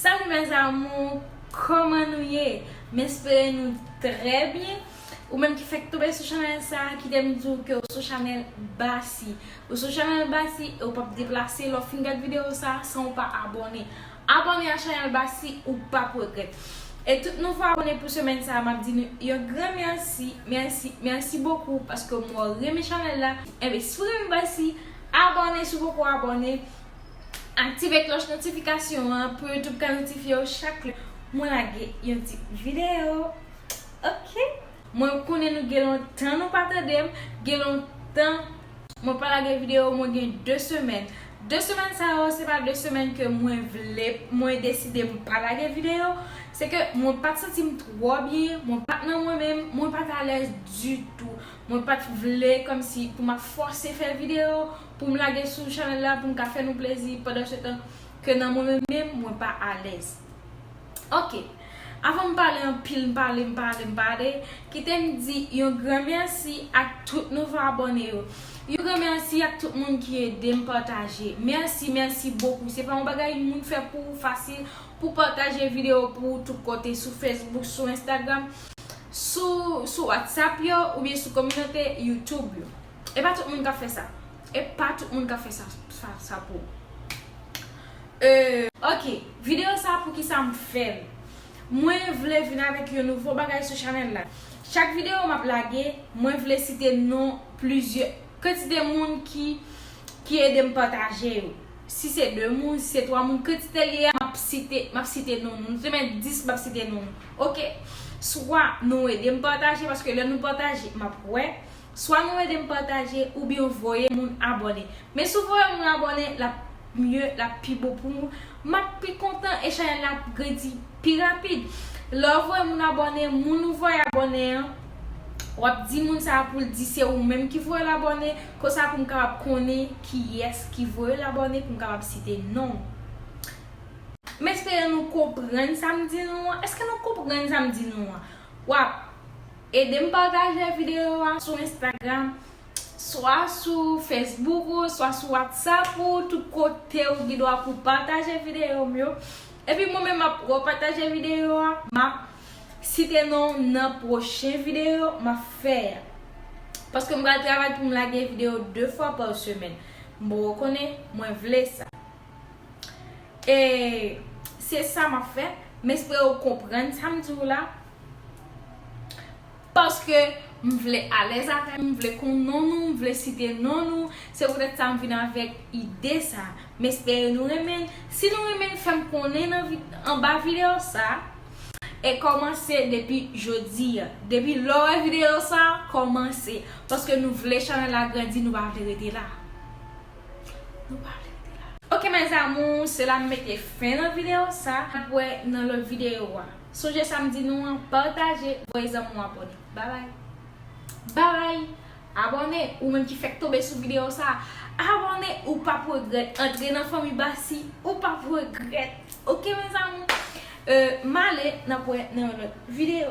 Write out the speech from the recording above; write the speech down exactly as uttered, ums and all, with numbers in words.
Salut mes amours, kòman nou ye? M espere nou trè byen. Ou menm ki fèk tonbe sou chanèl sa, kite m di w ke w sou chanèl Basi. Ou sou chanèl Basi e w p ap deplase lè w fin gad videyo sa san w pa abòne. Abòne a chanèl Basi, ou p ap regrèt. E tout nouvo abòne pou semèn sa, m ap di nou yon gran mèsi, mèsi, mèsi bokou paske w renmen chanèl la. Enben, si w renmen Basi, abòne si w poko abòne. Aktive klòch notifikasyon an pou YouTube ka notifye w chak lè mwen lage yon ti videyo. Ok? Mwen konnen nou gen lontan nou pa tande m, gen lontan mwen pa lage videyo, mwen gen de semèn. De semèn sa yo, se pa de semèn ke mwen vle, mwen deside m pa lage videyo. Se ke mwen pa t santi m twò byen, mwen pa t nan mwen menm, mwen pa t alèz ditou. Mwen pa t vle kòmsi pou m ap fòse fè videyo, pou m lage sou chanèl la, pou m ka fè nou plezi, pandan se tan ke nan mwen menm, mwen pa alèz. Ok. Avan m pale anpil, m pale, m pale, m pale, kite m di yon gran mèsi ak tout nouvo abòne yo. Yon gran mèsi ak tout moun ki ede m pataje. Mèsi, mèsi bokou. Se pa yon bagay moun fè pou ou fasil pou pataje videyo pou ou tout kote, sou Facebook, sou Instagram, sou, sou WhatsApp yo, oubyen sou kominote YouTube yo. E pa tout moun k ap fè sa. E pa tout moun k ap fè sa, sa, sa pou ou. Euh, ok, videyo sa, poukisa m fè l? Mwen vle vin avèk yon nouvo bagay sou chanèl la. Chak videyo m ap lage, mwen vle site non plizyè, kantite moun ki, ki ede m pataje yo. Si se de moun, si se twa moun, kantite l ye a, m ap site, m ap site non nou. Nou te met dis, m ap site non nou. Ok? Swa nou ede m pataje, paske lè nou pataje, m ap wè. Swa nou ede m pataje oubyen voye moun abòne. Men si w voye moun abòne, l ap mye, l ap pi bon pou nou. M ap pi kontan e chanèl la ap grandi pi rapid. Lè w voye moun abòne, moun ou voye abòne an, w ap di moun sa a pou l di se ou menm ki voye l abòne, konsa pou m kapab konnen kiyès ki voye l abòne, pou m kapab site non. M espere nou konprann sa m di nou an. Èske nou konprann sa m di nou an? W ap ede m pataje videyo a sou Instagram, swa sou Facebook ou, swa sou WhatsApp ou, tout kote ou gen dwa pou pataje videyo m yo. Epi mwen menm m ap repataje videyo a, m ap site non w nan pwochen videyo m ap fè a. Paske m pral travay pou m lage videyo de fwa pa semèn. M poko konnen, mwen vle sa. E se sa m ap fè. M espere w konprann sa m di w la. Paske m vle alèz avè m, m vle konn non nou, m vle site non nou. Se poutèt sa m vin avèk ide sa. M espere nou renmen l. Si nou renmen l, fè m konnen nan vi-, anba videyo sa. E kòmanse depi jodi a. Depi lè w wè videyo sa, kòmanse. Paske nou vle chanèl la grandi, nou pa vle rete la. Nou pa vle rete la. Ok mes amours, se la m mete fen nan videyo sa. N ap wè nan lòt videyo a. Sonje sa m di nou an, pataje, voye zanmi w abòne. Babay. Babay. Abòne, ou menm ki fèk tonbe sou videyo sa. Abòne, ou p ap regrèt. Antre nan fanmi Basi, ou p ap regrèt. Ok mes amours? Euh, m ale, n ap wè nan yon lòt videyo.